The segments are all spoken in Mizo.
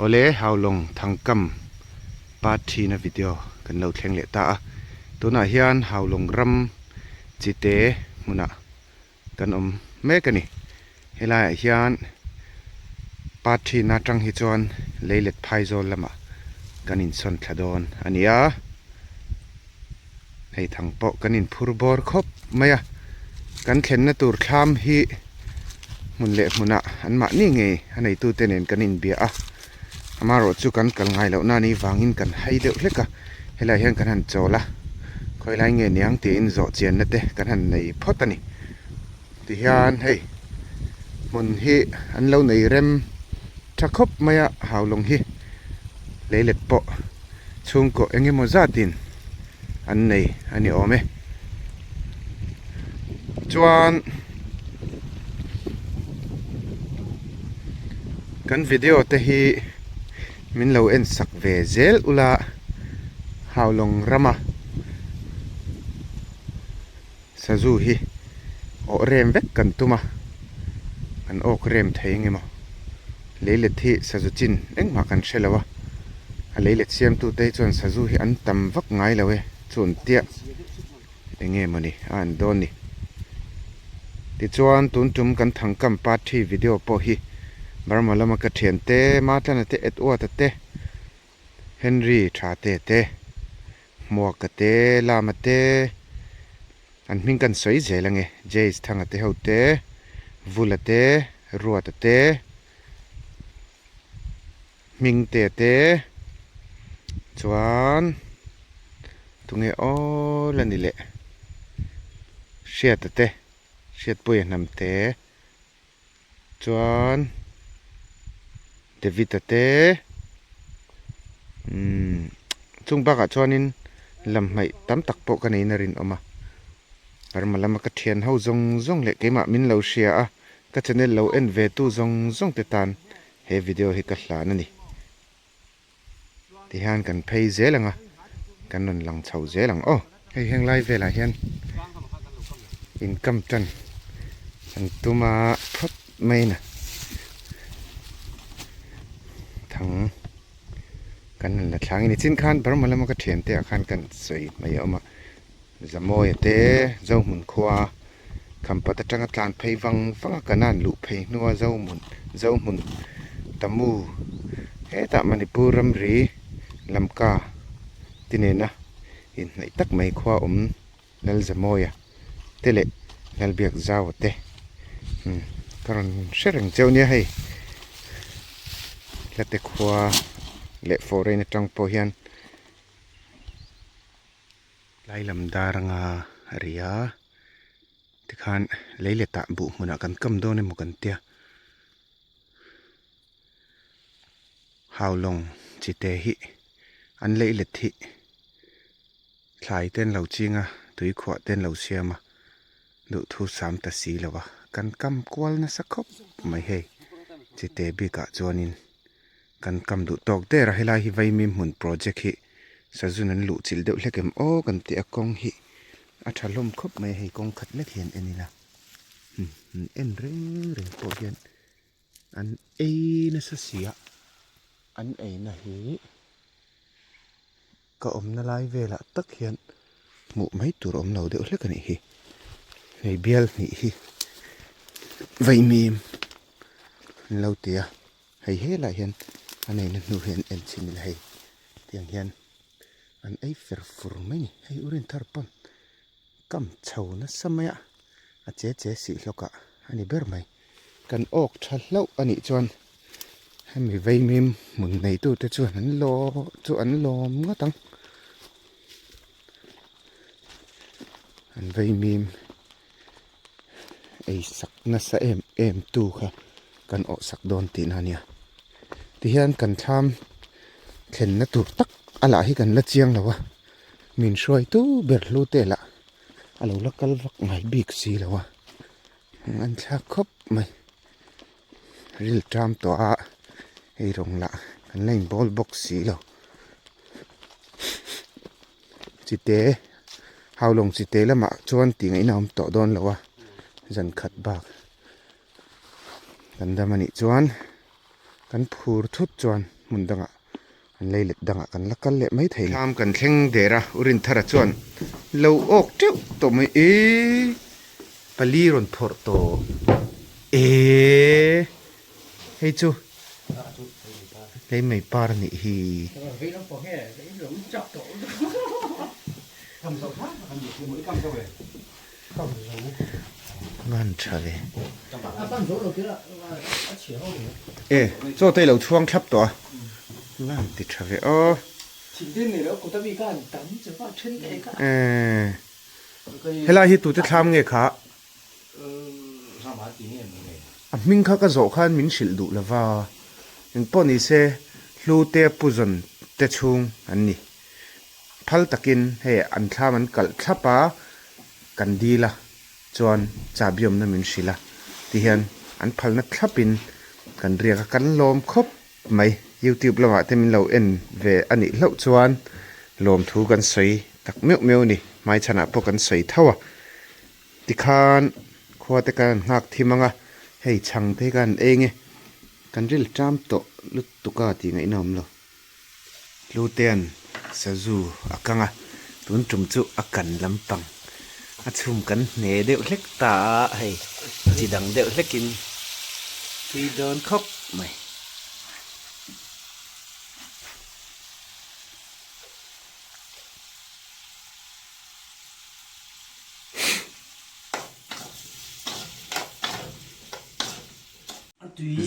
Awle Haulawng Thangkam part thina video kan lo thleng leh ta a, tunah hian Haulawng ram chite hmunah kan awm mek a ni. Helaiah hian part thina atang hi chuan leilet phaizawl lamah kan insawn thla dawn a ni a, hei thang pawh kan inphur bawr khawp mai a, kan thlenna tur thlam hi hmun leh hmunah an mahni ngei a neitute nen kan inbia a, amaherawh chu kan kal ngai loh na ni vangin kan hai deuh hlek a, helaiah hian kan han chawl a, khawilai nge niang tiin zawh chianna te kan han nei phawt a ni. Tihian hei hmun hi an lo nei rem tha khawp mai a, haulawng hi leilet pawh chhungkaw eng emaw zatin an nei a ni awm e. Chuan kan video te hi min lo en sak ve zel ula haulawng rama Sazu hi awh rem vek kan tum a, kan awk rem thei eng emaw. Leilet hi sazu chin engmah kan hre lo a, a leilet siamtute hi chuan sazu hi an tam vak ngai lo e chuan tiah eng nge mawni a an dawn ni. Tichuan tun tum kan thangkam part three video pawh hi Burma lama ka thiante Matlana te Edward-a te Henry Thate te, Hmuaka te, Lama te, an hming kan sawi zel ange, Jace Thanga te ho te, Vula te, Ruata te, Hmingtea te, chuan tunge aw la ni leh Hriata te, Hriatpuia hnam te. Chuan David-a te umm chung bakah chuanin lam hmaih tam tak pawh ka neiin a rinawm a, Burma lama ka thian ho zawng zawng leh keimah min lo hria a, ka channel lo en ve tu zawng zawng te tan he video hi ka hlan a ni. Tihian kan phei zel ang a, kan rawn lang chho zel ang aw. Hei heng lai velah hian income tan an tum a phawt mai na thang kan han la thlang a ni. Chin khan Burma lama ka thiante ah khan kan sawi mai a awm a. Zamawia te Zohmun khua Khampat atanga tlan phei vang vang a kanan luh phei hnua Zohmun Zohmun Tamu hetah Manipur ramri Lamka te nena inhnaih tak mai khua awm Lal Zamawia te leh Lalbiak Zaua te umm ka rawn hre reng cheu nia hei Hlate khua leh foreign atang pawh hian. Tlai lam dar anga a ri a, tikhan leiletah buh hmunah kan kam dawn emaw kan tia. Haulawng chite hi an leilet hi thlai te an lo ching a, tuikhuah te an lo siam a, duhthu sam ta si lo a, kan kam kual nasa khawp mai hei chite bikah chuanin. Kan kam duh tawk der a, helai hi Vaimim hmun project hi sazun an luh chilh deuh hlek em aw kan tih a kawng hi a tha hlawm khawp mai a hei kawng khat lek hian en ila umm en reng reng pawh hian an ei nasa si a an eina hi ka awmna lai velah tak hian hmuh mai tur awm lo deuh hlek a nih hi hei bial hnih hi Vaimim an lo ti a. Hei helaiah hian a neihna hnu hi an en chhin ila hei tiang hian an ei fer fur mai a ni hei u rinthar pawn kam chho nasa mai a a che che sih hlawk ah a ni ber mai kan awk tha hlauh a nih chuan hemi vaimim hmun neitu te chuan an law chu an lawm ngawt ang an vaimim. Ei sak nasa em em tu kha kan awh sak dawn tihna a nia. Tihian kan thlam thlenna tur tak a lah hi kan la chiang lo a, min hruaitu ber hlu te lah a lo la kal vak ngai bik si lo a, an thlak khawp mai. Ril ṭam tawh a, ei rawng lah kan la inbawl bawk si lo. Chite Haulawng chite lamah chuan tih ngaihna a awm tawh dawn lo a, zan khat bak kan dam a nih chuan kan phur thut chuan Hmun dangah an lei let dangah kan la kal leh mai thei a ni. Thlam kan thleng der a, U Rinthara chuan lo awk teuh tawh mai e, pali rawn phawrh tawh e, hei chu lei mai par a nih hi. Ngan tha ve. E, chaw te i lo chhuang thlap tawh a. Ngan ti tha ve aw. E, helai hi tute thlam nge kha? A hming kha ka zawh khan min hrilh duh lova, engpawh ni se Hlute Puzawn te chhung an ni. Phal takin hei an thlam an kalh thlap a, kan dil a, chuan chahbi awmna min hrilh a, tihian an phalna thlapin kan riak a, kan lawm khawp mai. Youtube lamah te min lo en ve a nih hlauh chuan lawmthu kan sawi tak meuh meuh a ni, hmaichhanah pawh kan sawi tho a. Tikhan khua te kan han nghak thim ang a, hei chhang te hi ka han eng e, kan ril ṭam tawh lutuk a tih ngaihna awm lo. Tlutea'n sazu a kang a, tun tum chu a kan lampang a chhum kan hne deuh hlek ta a, hei chi dang deuh hlekin tui dawn khawp mai.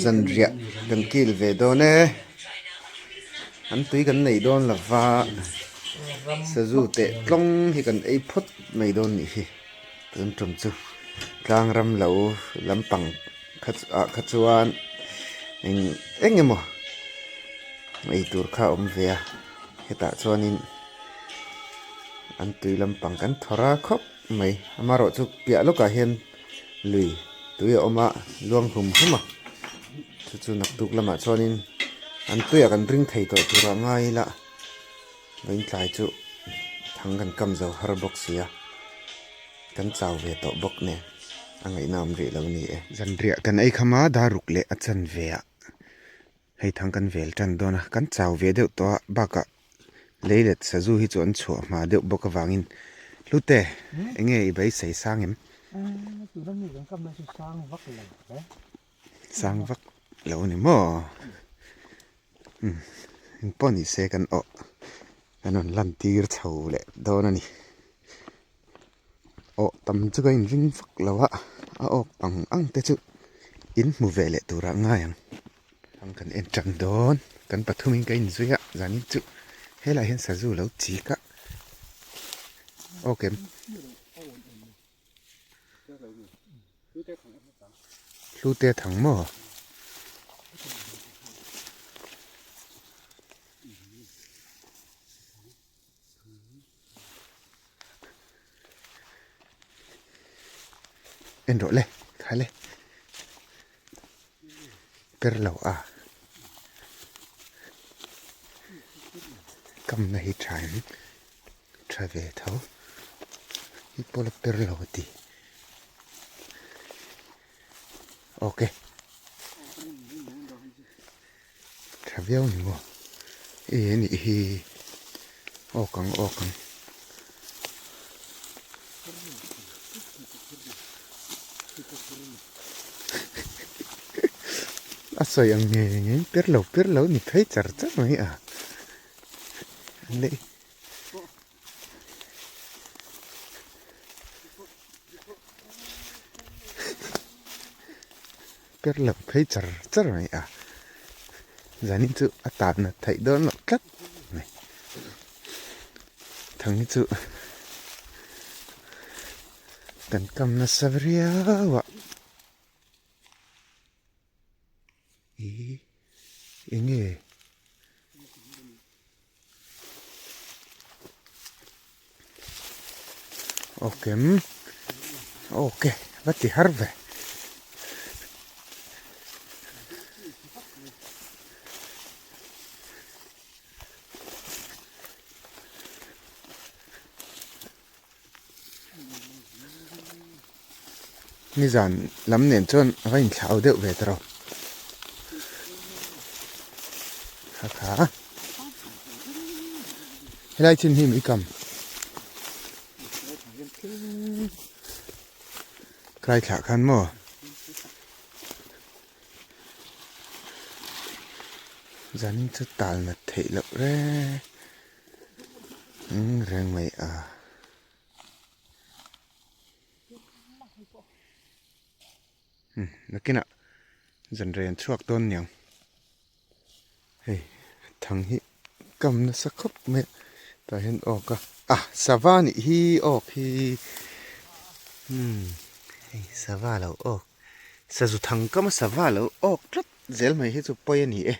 Zanriah kan kil ve dawn e, an tui kan nei dawn lo va, sazu teh tlawng hi kan ei phawt mai dawn nih hi, tun tum chu tlang ram lo lampang kha ah kha chuan eng eng emaw ei tur kha a awm ve a, hetah chuanin an tui lampang kan thawr a khawp mai, amaherawhchu piah lawkah hian lui tui a awm a luang hlum hlum a chu chu naktuk lamah chuanin an tuiah kan ring thei tawh turah ngai ila vaintlai chu thang kan kam zo har bawk si a kan chau ve tawh bawk nen a ngaihna awm rih lo a ni e. Zanriah kan ei kham a daruk leh a chanve ah hei thang kan vel tan dawn a kan chau ve deuh tawh a bakah Leilet sazu hi chu an chhuah hma deuh bawk avangin Hlute eng nge i beisei sang em? Sang vak lo a ni maw? Umm engpawh ni se kan awh kan rawn lan tir chho leh dawn a ni. Awh tam chu ka inring vak lo a, a awk ang ang te chu in hmu ve leh turah ngai ang. Ang kan en tan dawn, kan pathumin ka inzui a, zanin chu helaiah hian sazu lo chik a, awk em? Hlute thang maw? En rawh le kha le per lo a kamna hi tha em tha ve tho hi pawh la per lo a ti ok Tha viau ni maw? E nih hi awk ang awk ang. A sawi ang nge nge per lo per lo ni phei char char mai a. Le. Per lo phei char char mai a, zanin chu a tan nat theih dawn loh tlat mai. Thang hi chu kan kam nasa viau a. Ih eng nge? Ok ok va ti har ve. Nizan lam nen chuan a va inthlau deuh ve ta ro. Kha kha. Helai chin hi mi kam. Kai thlah khan maw? Zanin chu tal nat theih loh reng reng mai a. Nakinah zanrei an chhuak dawn niang. Hei thang hi kam nasa khawp mai a tah hian awk a ah sava nih hi awk hi umm hei sava lo awk sazu thang kam a sava lo awk tlat zel mai hi chu pawi a ni e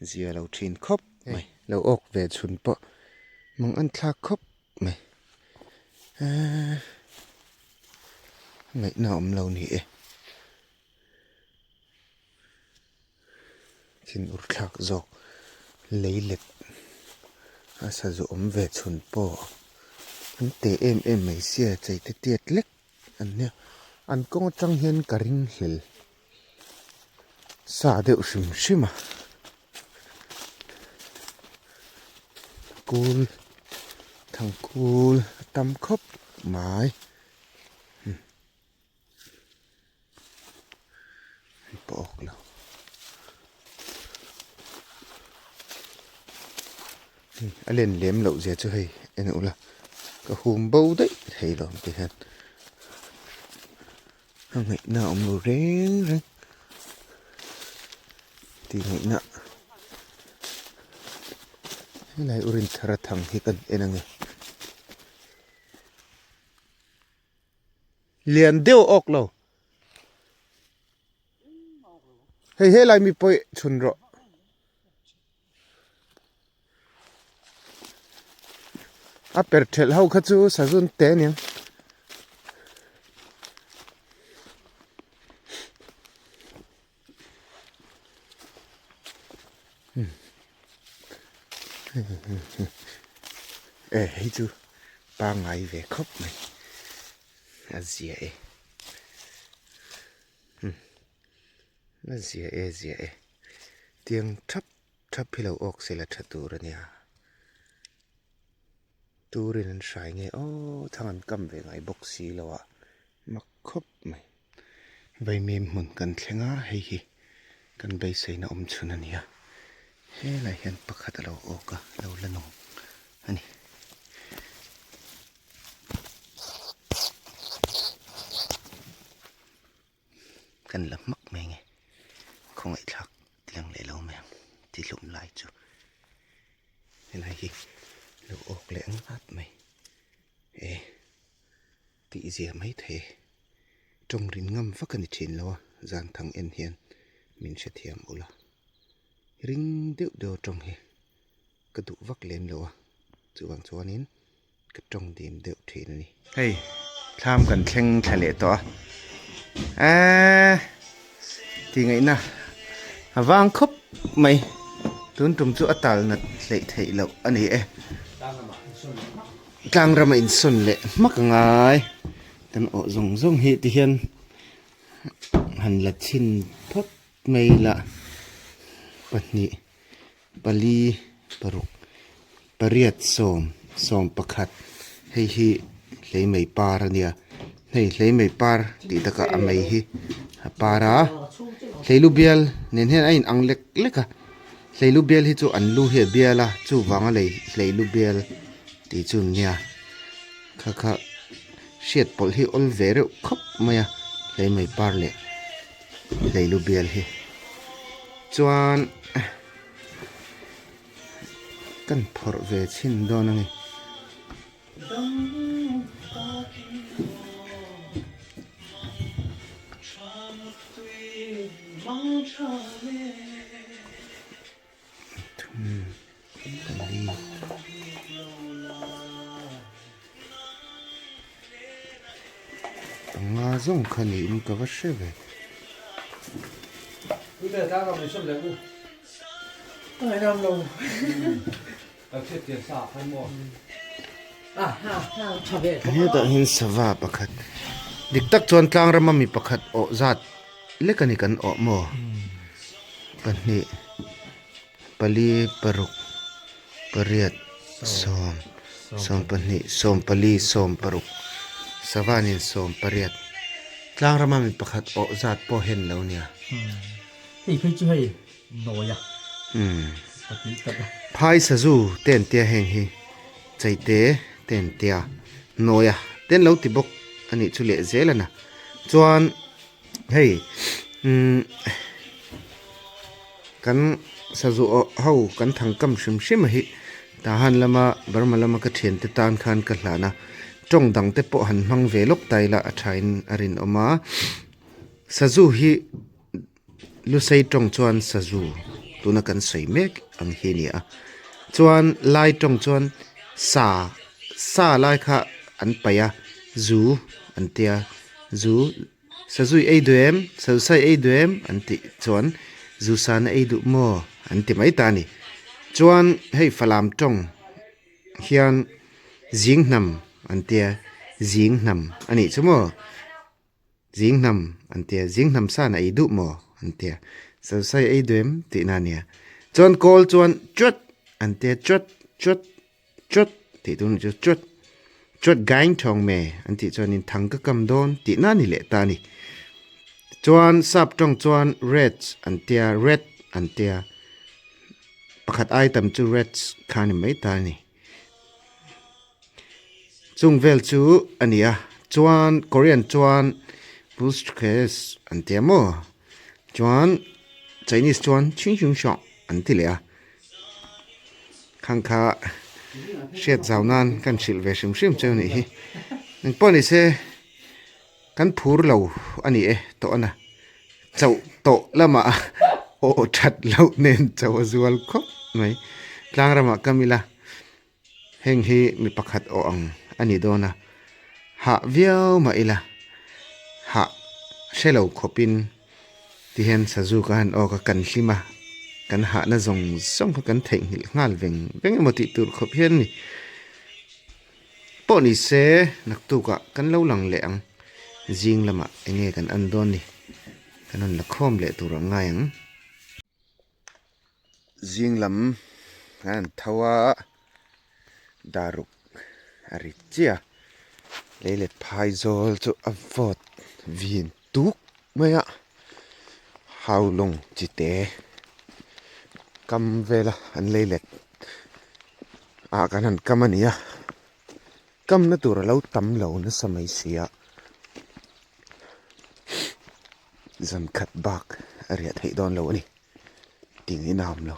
zia lo thin khawp mai lo awk ve chhun pawh mang an thlak khawp mai eee ngaihna awm lo ni e. Thinur thlak zawk lei let a sazu awm ve chhun pawh an te em em mai sia chei te tiat lek an nia an kawng atang hian ka ring hlel sa deuh hrim hrim a kul thangkul a tam khawp mai. Hei pawh awk lo. Hei a len lem loh zia chu hei en ula ka hum bo daih thei lo ang ti hian a ngaihna a awm lo reng reng tih ngaihna helai u Rinthara thang hi kan en ange. Lian deuh awk lo. Hei helai mi pawih chhun rawh. A per thelh ho kha chu sazun te aniang. E hei chu pangngai ve khawp mai a zia e a zia e zia e tiang thap thap hi lo awk sela tha tur a nia turin an hrai nge aw thang an kam ve ngai bawk si lo a mak khawp mai. Vaimim hmun kan thleng a, hei hi kan beiseina awm chhun a ni a, helai hian pakhat a lo awk a, lo la nung a ni. Kan la hmak mai nge, khawngaihthlak tiang leh lo mai ang ti hlum lai chu helai hi lo awk leh ngat mai e. Tih zia mai thei e. Tawng rin ngam vak a ni thin lo a, zan thang en hian min hrethiam ula. Ring deuh deuh a tawng hi ka duh vak lem lo a, chuvang chuanin ka tawng dim deuh thin a ni. Hei thlam kan thleng thla leh tawh a, eee tih ngaihna a vang khawp mai, tun tum chu a tal nat hleih theih loh a ni e. Tlang rama insawn leh hmak a ngai kan awh zawng zawng hi ti hian han la chhin phawt mai ila pahnih pali paruk pariat sawm sawm pakhat hei hi hlei mai par a nia hei hlei mai par tih takah a mei hi a par a hleilu bial nen hian a inang lek lek a. Hleilu bial hi chu an lu hi a bial a chuvanga lei hleilu bial tih chu an nia kha kha hriat pawlh hi awl ve reuh khawp mai a hlei mai par leh hleilu bial hi chuan kan phawrh ve chhin dawn a ni. Panga zawng kha niin ka va hre ve. Hetah hian sava pakhat dik tak chuan tlang rama mi pakhat awh zat lek a ni kan awh maw pahnih Pali paruk pariat sawm sawmpahnih sawmpali sawmparuk savanin sawmpariat tlang rama mi pakhat awh zat pawh hen lo nia. Hei phei chu hei nawi a pahnih tak a. Phai sazu te an tia heng hi chaite te an tia nawi a te an lo ti bawk a nih chu leh zel a na chuan hei umm kan sazu awh ho kan thang kam hrim hrim a hi tahan lama Burma lama ka thiante tan khan ka hlan a tawng dang te pawh han hmang ve lawk ta ila a thain a rinawm a sazu hi. Lusei tawng chuan sazu tuna kan sawi mek ang hi a ni a chuan lai tawng chuan sa sa lai kha an paih a zu an tia zu sazu i ei duh em sazu sa i ei duh em an tih chuan zu sa na ei duh maw an ti mai ta a ni chuan hei falam tawng hian zing hnam an tia zing hnam a nih chu maw. Zinghnam an tia, Zinghnam san a ei duh maw? an tia. Sosai ei duh em? tihna a nia. Chuan kawl chuan chuat an tia, chuat chuat chuat tih tur nih chu chuat chuat gaing thawng me an tih chuanin thang ka kam dawn tihna a ni leh ta a ni. Chuan sap tawng chuan reds an tia, red an tia, pakhat ai tam chu reds kha a ni mai ta a ni. Chung vel chu a ni a chuan Korean chuan Bushcase an ti a maw chuan Chinese chuan Chhingchhungshawh an ti leh a khang kha hriat zau nan kan hrilh ve hrim hrim cheu nih hi engpawh ni se kan phur lo a ni e tawh a na chauh tawh lamah aw that loh nen chauh a zual khawp mai tlang ramah kam ila. Heng hi mi pakhat aw ang a ni dawn a, hah viau mah ila hah hre lo khawpin ti hian sazu ka han awk a, kan hlim a, kan hahna zawng zawng kha kan theihnghilh nghal veng veng emaw tih tur khawp hian ni pawh ni se naktukah kan lo lang leh ang, zing lamah eng nge kan an dawn ni, kan rawn la khawm leh tur ang ngai ang. Zing lam an han tho a daruk a ri chiah a leilet phai zawl chu a vawt vin tuk mai a haulawng chi te kam vela an leilet ah kan han kam a ni a kamna tur a lo tam lo nasa mai si a. Zan khat bak a riah theih dawn lo a ni tingin a awm lo.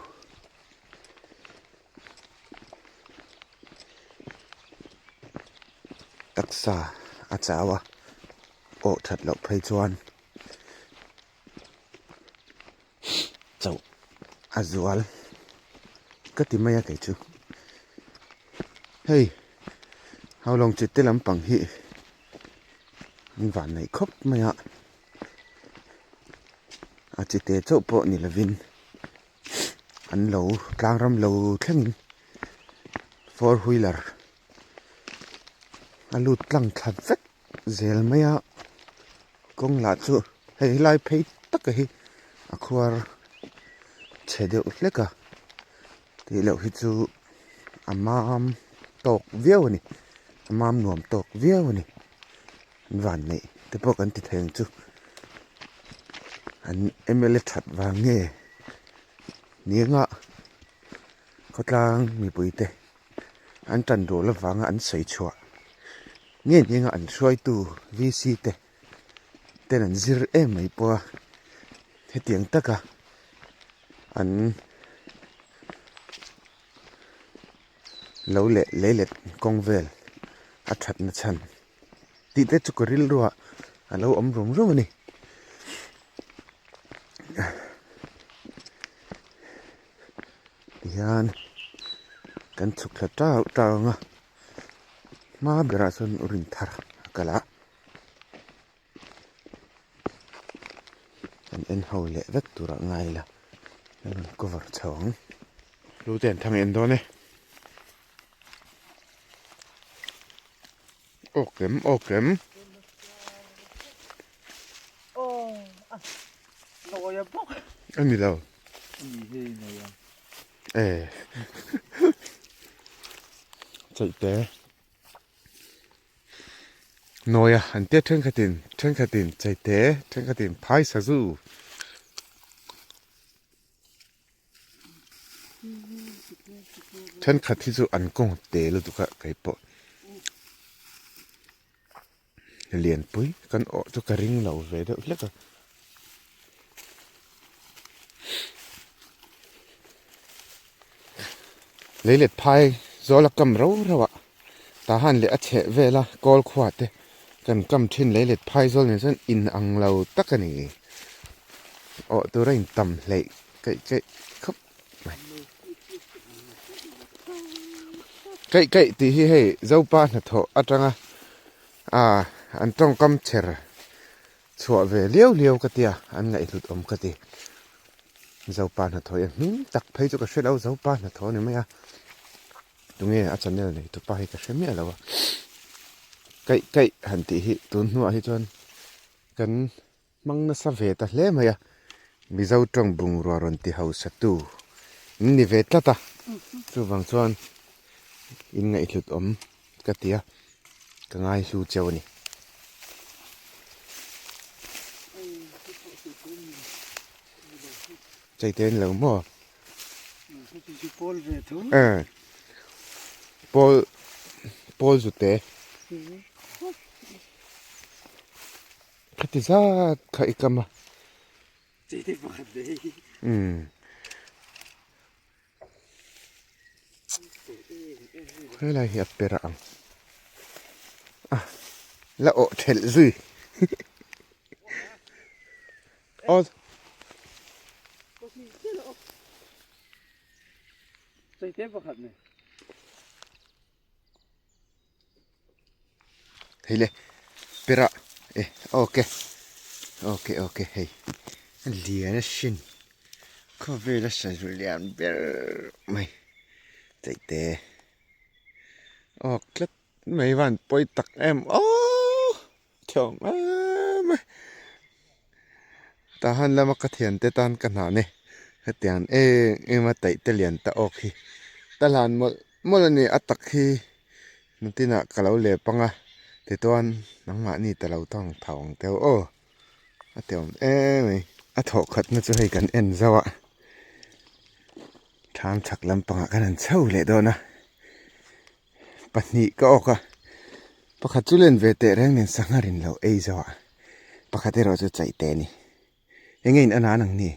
Taksa a chau a, awh that loh phei chuan chauh a zual ka ti mai a kei chu. Hei Haulawng chite lampang hi an van neih khawp mai a a chite chauh pawh ni lovin an lo tlang ram lo thlengin four wheeler a lut tlang thla vek zel mai a kawng lah chu hei helai phei taka hi a khuar chhe deuh hlek a tih loh hi chu a mam tawk viau a ni a mam nuam tawk viau a ni an van neih te pawh kan ti thei ang chu an M_L_A that vang nge ni anga khawtlang mipui te an tan rual avanga an sawi chhuah nge ni anga an hruaitu V_C te ten an zir em mai pawh a hetiang taka an lo leh leilet kawng vel a that na chhan tih te chu ka rilruah a lo awm rum rum a ni. Tihian kan chhuk thla tau tau ang a hma berah chuan u rinthar a kal a. An en ho leh vek tur ah ngai ila an rawn cover chho ang. Lu te an thang en dawn e. Awk em awk em. A ni lo. A ni hei nawi ang. E Chaihte Nawia an tia thenkhatin thenkhatin Chaihte thenkhatin phai sazu. Thenkhat hi chu an kawng te lutuk a kei pawh lianpui kan awh chu ka ring lo ve deuh hlek a. Lei let phai zawl a kam rau rauh a tah han leh a chheh vel a kawl khua te kan kam thin lei let phai zawl nen chuan in ang lo tak a ni awh tur a in tam hleih keih keih khawp mai keih keih tih hi hei zopa hnathawh atanga ah an tawngkam chher chhuah ve liau liau ka tia an ngaihhlut awm ka ti zopa hnathawh hi a hming tak phei chu ka hre lo zopa hnathawh a ni mai a tunge a channel nei tupa hi ka hre miah lo a keih keih han tih hi tun hnuah hi chuan kan hmang nasa ve ta hle mai a mizo tawng bungrua rawn ti hausa tu an ni ve tlat a chuvang chuan in ngaihhlut awm ka ti a ka ngaihlu cheu a ni. Chaite an lo maw? Eh pawl pawl zute khati zat kha i kam a. Umm. Helai hi a per ang a la awh thelh zui aw Hei le perah e okay okay okay hei a lian a hrin khawvel a sazu lian ber mai chaihte awk tlat mai van pawi tak em aww thiam em mai tah han lama ka thiante tan ka hna ni hetiang em em a taihte lian ta awk hi ta hlan mawlh mawlh a ni a tak hi. Natinah ka lo lep ang a, tichuan nangmahni ta lo tawng tho ang teu aw a ti awm em mai. A thawh khatna chu hei kan en zauh a, tham chhak lampangah kan han chho leh dawn a, pahnih ka awk a, pakhat chu len ve teh reng nen sangha rin lo ei zauh a, pakhat erawh chu chaih teh a ni. Enge in an ang ni?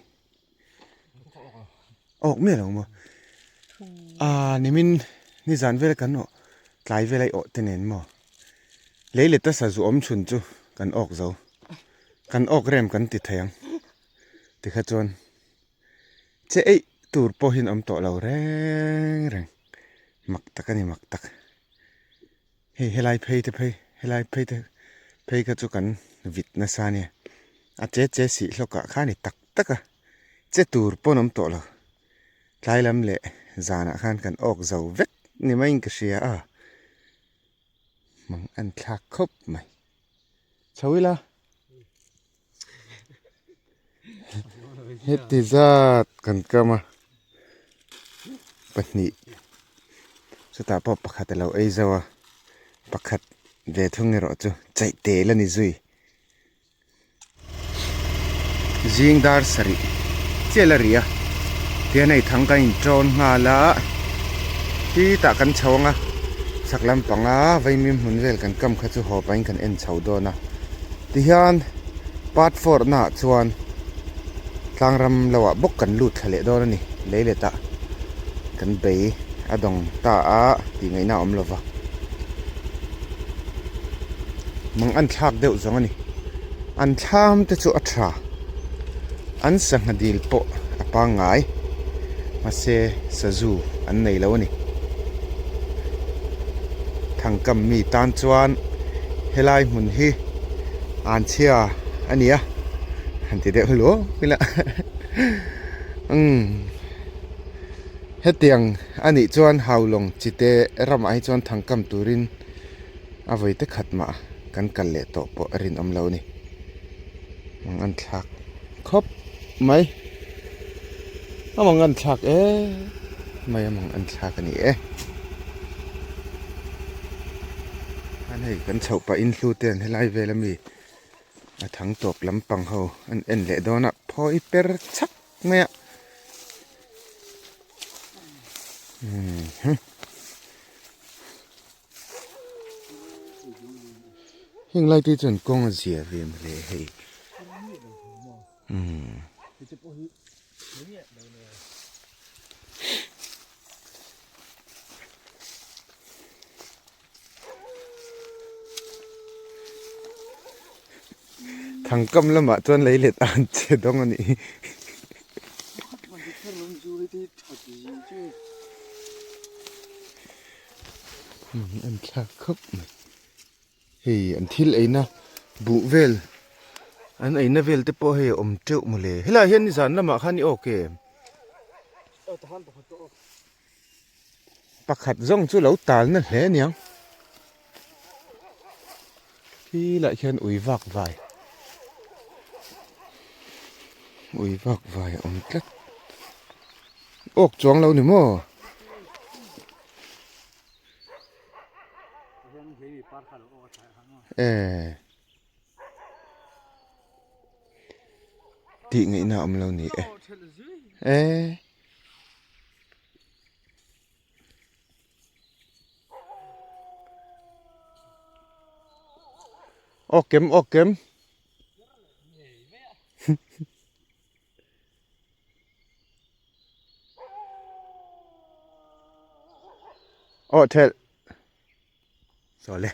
Awk miah lo maw? Aa nimin nizan vel kan awh tlai vel a i awh te nen maw? Lei let a sazu awm chhun chu kan awk zo. Kan awk rem kan ti thei ang. Tikha chuan che eih tur pawhin awm tawh lo reng reng. Mak tak a ni mak tak. Hei helai phei te phei helai phei te phei kha chu kan vit nasa ania a che che sih hlawk ah khan i tak tak a che tur pawn awm tawh lo tlai lam leh zanah khan kan awk zo vek ni maiin ka hria a mang an thlak khawp mai chho ila heti zat kan kam a pahnih chutah pawh pakhat a lo ei zo a pakhat ve thung erawh chu chaih tel a ni zui zing dar sarih chiah la ri a tihian hei thang kan intawn nghal a khitah kan chho ang a chhak lampanga vaimim hmun vel kan kam kha chu haw pahin kan en chho dawn a. Tihian part four naah chuan tlangram lohah bawk kan lut thla leh dawn a ni. Lei letah kan bei a dawng ta a tih ngaihna a awm lo va. Mang an thlak deuh zawng a ni. An thlam te chu a tha. An sangha dil pawh a pangngai. Mahse sazu an nei lo a ni. Thangkam mi tan chuan helai hmun hi an chhia a ni a han ti deuh luau ila umm hetiang a nih chuan haulawng chite ramah hi chuan thangkam turin a vawi te khat mah kan kal leh tawh pawh a rinawm lo a ni mang an thlak khawp mai a mang an thlak em. mai a mang an thlak a ni e. Khan hei kan chhoh pahin hlu te an helai vel ami a thang tawp lampang ho an en leh dawn a phawi per chhak mai a. Heng lai te chuan kawng a zia ve mawle hei. Thangkam lamah chuan lei let a han che dawng a nih hi. An thlak khawp mai. Hei an thil eina buh vel an eina vel te pawh hei a awm teuh mawle. Helaiah hian nizan lamah khan i awk em? Pakhat zawng chu lo talna hle aniang. Khi lah khian ui vak vai ui vak vai a awm tlat. Awk chuang lo ni maw? Ehh tih ngaihna a awm lo ni e ehh. Aw kem aw kem. Aw thelh. Sawle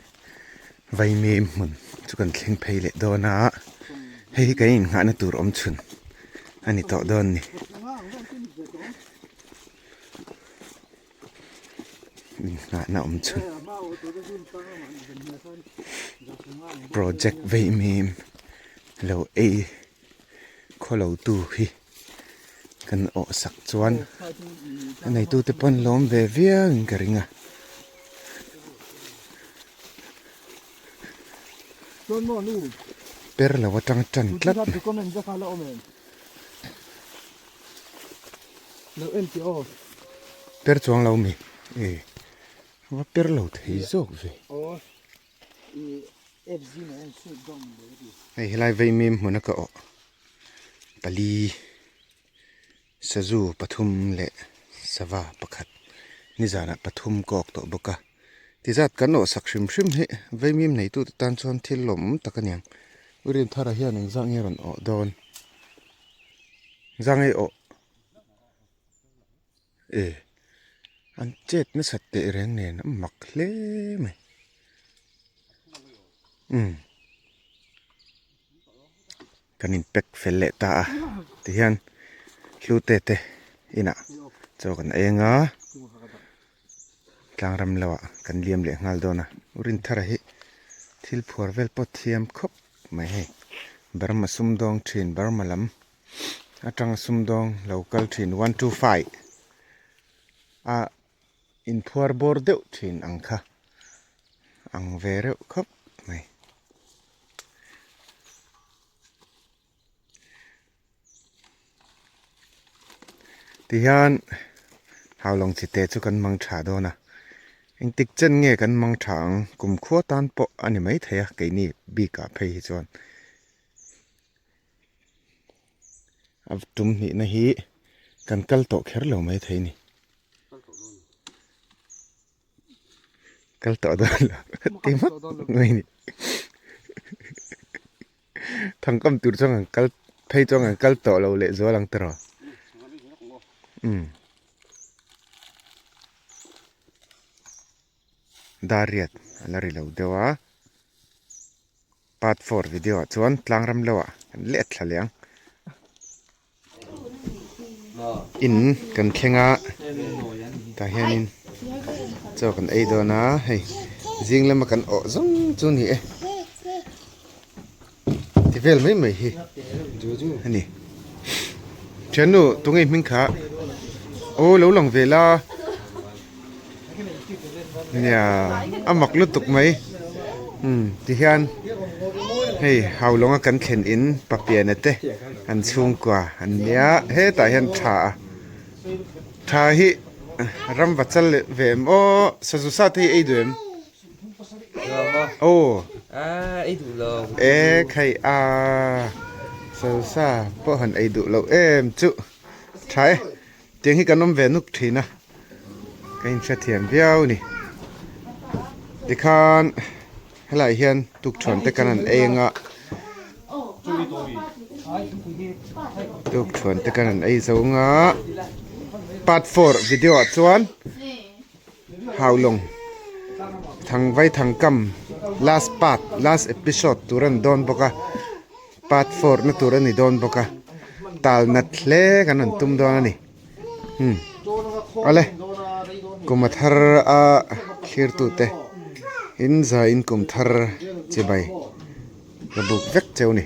vaimim hmun chu kan thleng phei leh dawn a hei hi kan innghahna tur awm chhun a ni tawh dawn a ni. Innghahna awm chhun project vaimim lo ei khawlo tu hi kan awh sak chuan a neitu te pawn lawm ve viau in ka ring a. Per lo atang tan tlat mai. Per chuang lo mi e va per lo thei zawk ve. Hei helai vaimim hmuna ka awh pali sazu pathum leh sava pakhat nizanah pathum ka awk tawh bawk a tizat kan awh sak hrim hrim hi vaimim neitute tan chuan thil lawmawm tak a niang u Rinthara hian engzah nge rawn awh dawn engzah nge awh E an chet nasat teh reng nen a mak hle mai umm kan in pack fel leh ta a tihian hlute te inah chaw kan eng a tlang ram lohah kan liam leh nghal dawn a u Rinthara hi thil phuar vel pawh thiam khawp mai hei Burma sumdawng thin Burma lam. Atanga sumdawng lo kal thin 125 a inphuar bawr deuh thin ang kha ang ve reuh khawp mai. Tihian haulawng chite chu kan mang tha dawn a, engtik chen nge kan mang tha ang kumkhua tan pawh a ni maithei a keini bikah phei hi chuan. A tum hnihna hi kan kal tawh kher lo mai thei ni. Kal tawh dawn lo ti mak mai ni. Thangkam tur chuan kan kal phei chuan kan kal tawh lo leh zual ang tiraw. Umm. Dariat a la ri lo deuh a. Part four video ah chuan tlang ram lo ah kan let thla leh ang. In kan thleng a tah hianin chaw kan ei dawn a hei zing lama kan awh zawng chu a ni e ti vel mai mai hi a ni. Thiannu tunge hming kha aw lo lang ve la. Nia a mak lutuk mai umm tihian hei Haulawng a kan thlen in Papiana te an chhungkua an nia hetah hian tha a tha hi. Ram va chal leh ve em aw sazu sa te hi ei duh em? Aw. E khai a sazu sa pawh han ei duh loh em chu tha e. Tiang hi kan awm ve nuk thin a ka inhrethiam viau a ni. Tikhan helaiah hian tukṭhuan te kan han ei anga tukṭhuan te kan han ei zo anga part four video ah chuan Haulawng Thangvai Thangkam last part last episode tur a ni dawn bawk a part four na tur a ni dawn bawk a tal nat hle kan rawn tum dawn a ni umm awle kum a thar a thlir tute in za in kum thar chibai ka buk vek cheu a ni.